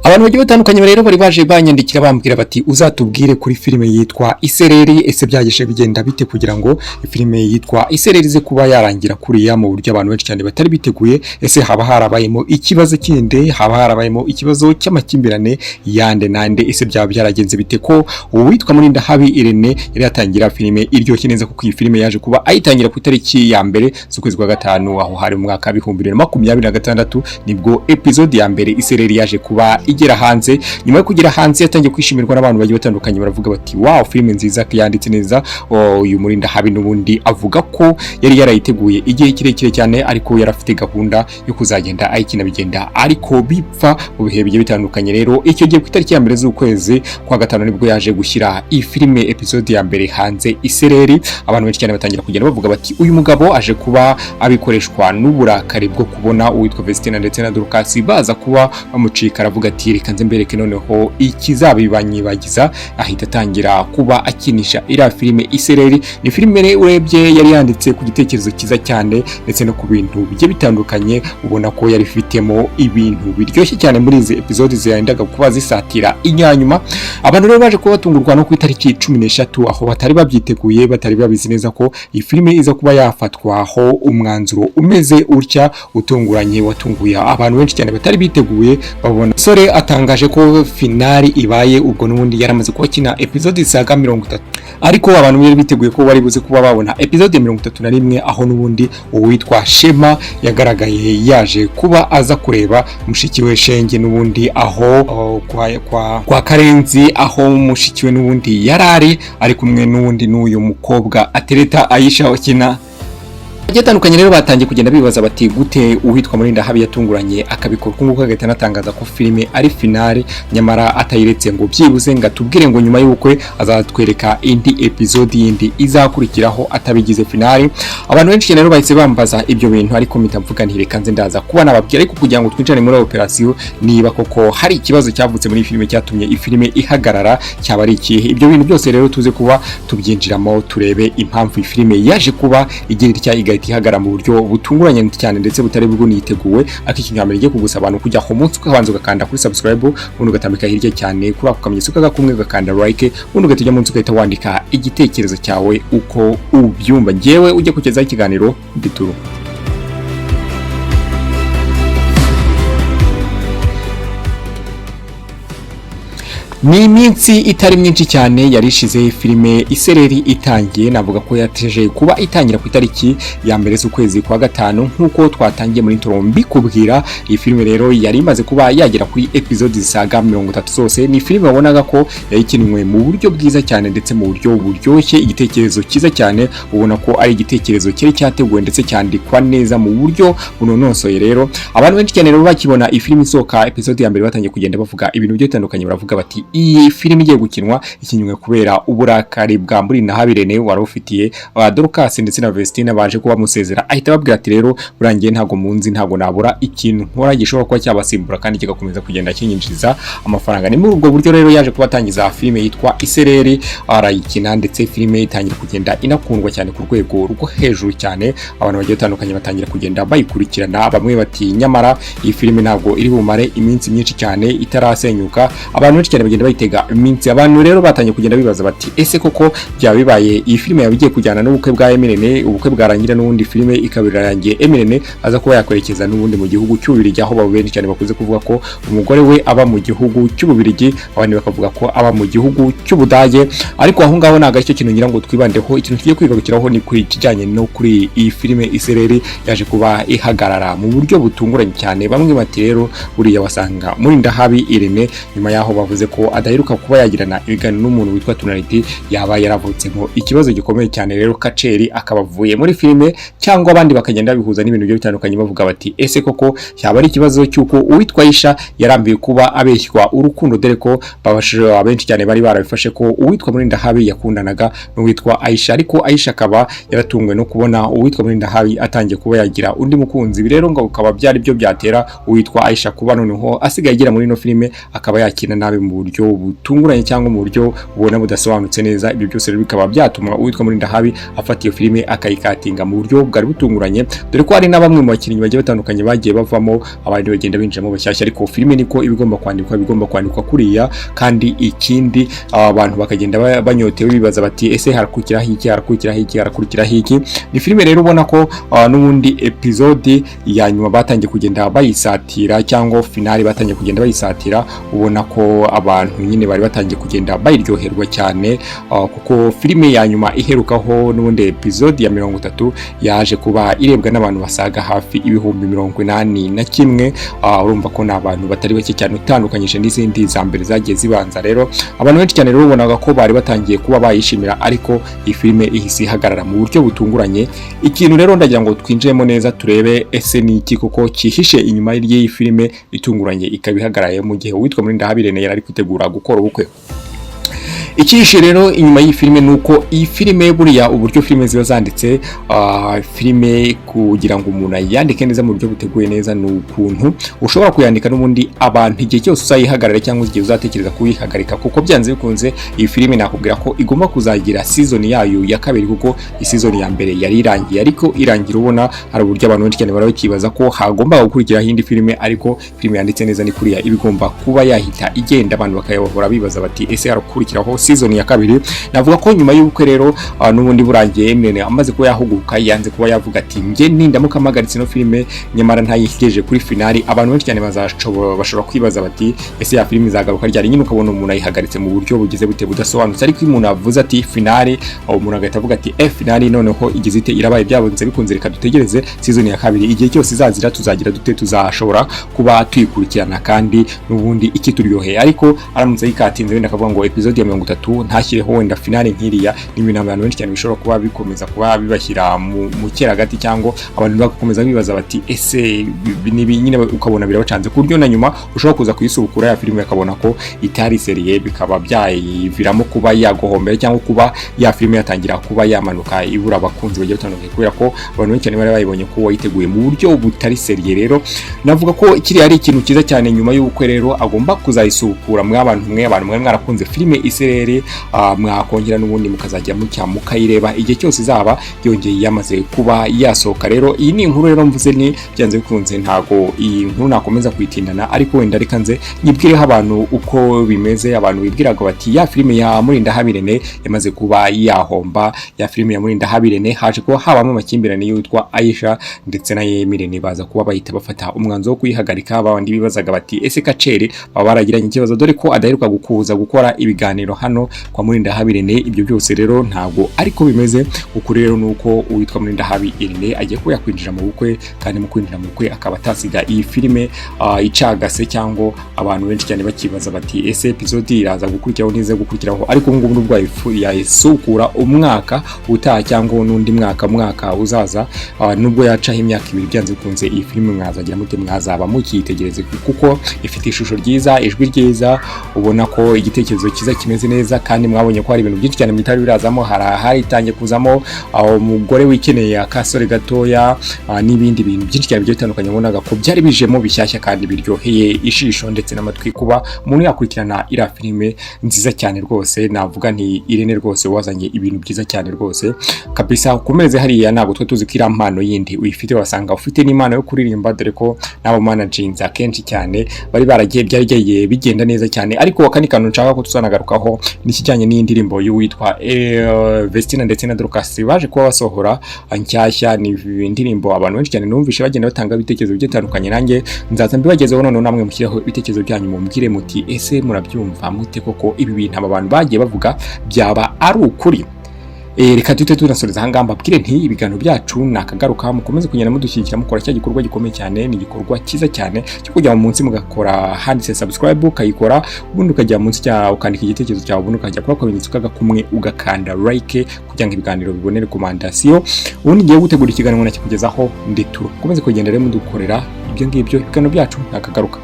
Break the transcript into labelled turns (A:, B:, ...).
A: Abantu bagiye batandukanye rero bari baje banyandikira bambwira bati uzatubwire kuri filime yitwa Isereri, ese byagishe bigenda bite kugira ngo filime yitwa Isereri ize kuba yarangira kuriya mu buryo abantu benshi cyane batari biteguye? Ese haba harabayemo ikibazo kindi, haba harabayemo ikibazo cy'amakimbirane yande nande? Ese byaba byaragenze bite ko uwitwa Murindahabi Irene yari yatangira filime iryoshye neza, kuko iyi filime yaje kuba ayitangira ku itariki ya mbere z'ukwezi kwa gatanu, aho hari mu mwaka 2026, nibwo episode ya mbere Isereri yaje kuba igera hanze. Nyuma yo kugera hanze yatangiye kwishimirwa n'abantu bagiye batandukanye, baravuga bati wow, filime nziza yanditse neza. Uyu Murindahabi n'ubundi avuga ko yari yarayiteguye igihe kirekire cyane, ariko yari afite gahunda yo kuzagenda ayikina bigenda ariko bipfa mu bihe bigiye bitandukanye. Rero icyo gihe ku itariki ya mbere z'ukwezi kwa gatanu nibwo yaje gushyira iyi filime episode ya mbere hanze Isereri. Abantu benshi cyane batangira kugenda bavuga bati uyu mugabo aje kuba abikoreshwa n'uburakari bwo kubona uwitwa Vestina ndetse na Dorcas baza kuba bamucika, aravuga ati reka nze mbereke noneho ikizabibanyibagiza. Ahita atangira kuba akinisha iriya filime Isereri. Ni filime urebye yari yanditse ku gitekerezo cyiza cyane ndetse no ku bintu bigiye bitandukanye, ubona ko yari ifitemo ibintu biryoshye cyane muri izi episode zirendaga kuba zisatira inyanyuma. Abantu rero baje kuba batungurwa no ku itariki 13, aho batari babyiteguye, batari babizi neza ko iyi filime iza kuba yafatwaho umwanzuro umeze utya utunguranye, watunguye abantu benshi cyane batari biteguye. Babona sore atangaje ko finali ibaye, ubwo n'ubundi yaramaze kuba akina episode zisaga 30, ariko abantu bari biteguye ko bari buze kuba babona episode 31, aho n'ubundi uwitwa Shema yagaragaye yaje kuba aza kureba mushiki we Shenge n'ubundi aho kwa Karenzi, aho mushiki we n'ubundi yarari ari kumwe n'ubundi n'uyu mukobwa atereta Aisha ukina. Atandukanye rero batangiye kugenda bibaza bati gute uwitwa Murindahabi yatunguranye akabikora uko nguko, agahita anatangaza ko filime ari finale, nyamara atayiretse ngo byibuze ngo atubwire ngo nyuma y'ubukwe azatwereka indi episode yindi izakurikiraho atabigize finale. Abantu benshi rero bahise bambaza ibyo bintu, ariko mpita mvuga nti reka nze ndaza kuba nababwira, ariko kugira ngo twinjire muri operation niba koko hari ikibazo cyavutse muri filime cyatumye ifilime ihagarara cyaba ari ikihe. Ibyo bintu byose rero tuze kuba tubyinjiramo turebe impamvu ifilime yaje kuba igira itya igahita ihagarara mu buryo butunguranye cyane ndetse butari bwuniteguwe. Ariko ikintu mbere ngiye kugusaba abantu kujya aho munsi ukabanza ugakanda kuri subscribe, ubundi ugatambika hirya cyane kuri ako kamenyetso k'agakumwe ugakanda like, ubundi ugahita ujya munsi ugahita wandika igitekerezo cyawe uko ubyumva. Ngewe ujye kugezaho ikiganiro ndituru. Ni iminsi itari myinshi cyane yari ishize filime Isereri itangiye, navuga ko yateje kuba itangira ku itariki ya mbere z'ukwezi kwa gatanu nk'uko twatangiye muri intro mbikubwira. Iyi filime rero yari imaze kuba yagera kuri episode zisaga 30 zose. Ni filime wabonaga ko yayikinwe mu buryo bwiza cyane ndetse mu buryo buryoshye, igitekerezo cyiza cyane, ubona ko ari igitekerezo cyari cyateguwe ndetse cyandikwa neza mu buryo bunonosoye. Rero abantu benshi cyane rero bakibona iyi filime isohoka episode ya mbere batangiye kugenda bavuga ibintu bigiye bitandukanye, baravuga bati iyi filime igiye gukinwa ikinywe kubera uburakari bwa Murindahabi Irene wari ufitiye Dorcas ndetse na Vestina baje kuba musezera, ahita ababwira ati rero burangiye ntago munzi, ntago nabura ikintu nkora gishobora kuba cyabasimbura kandi kigakomeza kugenda kinyinjiriza amafaranga. Ni muri ubwo buryo rero yaje kuba atangiza filime yitwa Isereri arayikina, ndetse filime itangira kugenda inakundwa cyane ku rwego rwo hejuru cyane. Abantu bagiye batandukanye batangira kugenda bayikurikirana, bamwe bati nyamara iyi filime ntabwo iri bumare iminsi myinshi cyane itarasenyuka. Abantu benshi cyane bagenda bayitega iminsi. Abantu rero batangiye kugenda bibaza bati ese koko byaba bibaye iyi filime yaba igiye kujyana n'ubukwe bwa Emirene, ubukwe bwarangira n'ubundi filime ikaba irarangiye, Emirene aza kuba yakwerekeza n'ubundi mu gihugu cy'Ububiligi, aho babo benshi cyane bakunze kuvuga ko umugore we aba mu gihugu cy'Ububiligi, abandi bakavuga ko aba mu gihugu cy'Ubudage. Ariko aho ngaho ntabwo aricyo kintu ngira ngo twibandeho, ikintu tugiye kwigarukiraho ni kuri kijyanye no kuri iyi filime Isereri yaje kuba ihagarara mu buryo butunguranye cyane. Bamwe bati rero buriya wasanga Murindahabi Irene nyuma yaho bavuze ko adaheruka kuba yagirana ibiganiro n'umuntu witwa Tonality yaba yaravutsemo ikibazo gikomeye cyane, rero Kaceri akaba avuye muri filime, cyangwa abandi bakagenda bihuza n'ibintu bigiye bitandukanye bavuga bati ese koko yaba ari ikibazo cy'uko uwitwa Aisha yarambiwe kuba abeshywa urukundo, dore ko babashije abenshi cyane bari barabifashe ko uwitwa Murindahabi yakundanaga n'uwitwa Aisha, ariko Aisha akaba yaratunguwe no kubona uwitwa Murindahabi atangiye kuba yagira undi mukunzi. Ibi rero ngo bikaba byari byo byatera uwitwa Aisha kuba noneho asigaye agira muri ino filime akaba yakina nabi mu buryo buryo butunguranye cyangwa mu buryo ubona budasobanutse neza. Ibyo byose rero bikaba byatuma uwitwa Murindahabi afata iyo filime akayikatinga mu buryo bwari butunguranye, dore ko hari na bamwe mu bakinnyi bagiye batandukanye bagiye bavamo, abandi bagenda binjiramo bashyashya. Ariko filime niko ibigomba kwandikwa, bigomba kwandikwa kuriya. Kandi ikindi, abantu bakagenda banyotewe bibaza bati: "Ese harakurikiraho iki? Harakurikiraho iki? Harakurikiraho iki?" Ni filime rero ubona ko n'ubundi episode ya nyuma batangiye kugenda bayisatira, cyangwa finale batangiye kugenda bayisatira. Ubona ko abantu nyine bari batangiye kugenda bayiryoherwa cyane, kuko filime ya nyuma iherukaho n'ubundi episode ya 30 yaje kuba irebwa n'abantu basaga hafi 81,000. Urumva ko ni abantu batari bake cyane utandukanyije n'izindi za mbere zagiye zibanza. Rero abantu benshi cyane rero ubonaga ko bari batangiye kuba bayishimira, ariko iyi filime ihise ihagarara mu buryo butunguranye. Ikintu rero ndagira ngo twinjiremo neza turebe ese ni iki koko cyihishe inyuma y'iyi filime itunguranye ikaba ihagaraye mu gihe uwitwa Murindahabi Irene yari ari kwitegura gukora ubukwe. Icyihishe rero inyuma y'iyi filime ni uko iyi filime, buriya uburyo filime ziba zanditse, filime kugira ngo umuntu ayandike neza mu buryo buteguye neza, ni ukuntu ushobora kuyandika n'ubundi abantu igihe cyose uzayihagarara cyangwa igihe uzatekereza kuyihagarika, kuko byanze bikunze iyi filime nakubwira ko igomba kuzagira season yayo ya kabiri, kuko season ya mbere yari irangiye, ariko irangira ubona hari uburyo abantu benshi cyane barabakibaza ko hagomba gukurikiraho indi filime. Ariko filime yanditse neza ni kuriya iba igomba kuba yahita igenda, abantu bakayahora bibaza bati: "Ese harakurikiraho season ya kabiri?" Navuga ko nyuma y'ubukwe rero n'ubundi burangiye, Eminem amaze kuba yahuguka, yanze kuba yavuga ati: "Njye nindamuka mpagaritse ino filime nyamara ntayigejeje kuri finali, abantu benshi cyane bazashobora bashobora kwibaza bati: 'Ese ya filime izagaruka ryari?'" Nyine ukabona umuntu ayihagaritse mu buryo bugize bute, budasobanutse. Ariko iyo umuntu avuze ati "finali", umuntu agahita avuga ati: "Eh, finali noneho igize ite? Irabaye, byabonze bikunze, reka dutegereze season ya kabiri. Igihe cyose izazira tuzagira dute? Tuzashobora kuba tuyikurikirana kandi n'ubundi ikituryoheye." Ariko aramutse yikatinze wenda akavuga ngo episode ya 30, ntashyireho wenda finale nk'iriya, ni ibintu abantu benshi cyane bishobora kuba bikomeza kuba bibashyira mu cyeragati, cyangwa abantu bagakomeza bibaza bati: "Ese nibi?" Nyine ukabona birabacanze, ku buryo na nyuma ushobora kuza kuyisubukura ya filime akabona ko itari sérieux, bikaba byayiviramo kuba yagohombera cyangwa kuba ya filime yatangira kuba yamanuka, ibura abakunzi bagiye batandukanye, kubera ko abantu benshi cyane bari bayibonye ko wayiteguye mu buryo butari sérieux. Rero navuga ko kiriya ari ikintu cyiza cyane. Nyuma y'ubukwe rero agomba kuzayisubukura. Mwabantu mwe, abantu mwe mwarakunze filime Isereri, mwakongera n'ubundi mukazajya mucya mukayireba igihe cyose izaba yongeye yamaze kuba yasohoka. Rero iyi ni inkuru rero mvuze ni byanze bikunze ntago iyi nkuru nakomeza kuyitindana, ariko wenda reka nze nyibwireho abantu uko bimeze. Abantu bibwiraga bati: "Ya filime ya Murindahabi Irene yamaze kuba yahomba." Ya filime ya Murindahabi Irene haje kuba habamo amakimbirane y'uwitwa Aisha ndetse na Yemirene, baza kuba bahita bafata umwanzuro wo kuyihagarika. Babandi bibazaga bati: "Ese Kaceri baba baragiranye ikibazo, dore ko adaheruka gukuza gukora ibiganiro hano kwa Murindahabi Irene?" Ibyo byose rero ntabwo ariko bimeze. Ukuri rero nuko uwitwa Murindahabi Irene agiye kuba yakwinjira mu bukwe, kandi mu kwinjira mu bukwe akaba atasiga iyi filime icagase, cyangwa abantu benshi cyane bakibaza bati: "Ese episode iraza gukurikiraho, ntize gukurikiraho?" Ariko ubu ngubu nubwo yayisukura umwaka utaha cyangwa n'undi mwaka uzaza, nubwo yacaho imyaka 2, byanze bikunze iyi filime mwazagira mute? Mwazaba mukiyitegereze, kuko ifite ishusho ryiza, ijwi ryiza, ubona ko igitekerezo cyiza kimeze neza. Kandi mwabonye ko hari ibintu byinshi cyane bitari birazamo, hari aharitangiye kuzamo umugore wikeneye akasore gatoya, n'ibindi bintu byinshi cyane bigiye bitandukanye. Wabonaga ko byari bijemo bishyashya kandi biryoheye ijisho ndetse n'amatwi, kuba umuntu yakurikirana iriya filime nziza cyane rwose. Navuga nti Irene rwose wazanye ibintu byiza cyane rwose kabisa, ukomereze hariya. Ntabwo twe tuzi ko iriya mpano yindi uyifite, wasanga ufite n'impano yo kuririmba, dore ko n'abo managinze akenshi cyane bari baragiye byari byagiye bigenda neza cyane. Ariko akandi kantu nshaka ko tuzanagarukaho n'ikijyanye n'indirimbo y'uwitwa Vestina ndetse na Dorcas baje kuba basohora nshyashya. Ni indirimbo abantu benshi cyane numvishe bagenda batanga ibitekerezo bigiye bitandukanye. Nanjye nzaza mbibagezeho, noneho namwe mushyireho ibitekerezo byanyu, mumbwire muti: "Ese murabyumva mute koko? Ibi bintu aba bantu bagiye bavuga byaba ari ukuri?" Reka duhite tunasoreza ahangaha, mbabwire nti ibiganiro byacu nakagaruka. Mukomeze kugenda mudushyigikira, mukora cya gikorwa gikomeye cyane, ni igikorwa cyiza cyane cyo kujya mu munsi mugakora handitse subscribe, ukayikora, ubundi ukajya munsi cya ukandika igitekerezo cyawe, ubundi ukajya kuri akamenyetso k'agakumwe ugakanda like kugira ngo ibiganiro bibone recommandation. Ubundi ngiye gutegura ikiganiro nakikugezaho ndituro. Mukomeze kugenda rero mudukorera ibyo ngibyo. Ibiganiro byacu nakagaruka.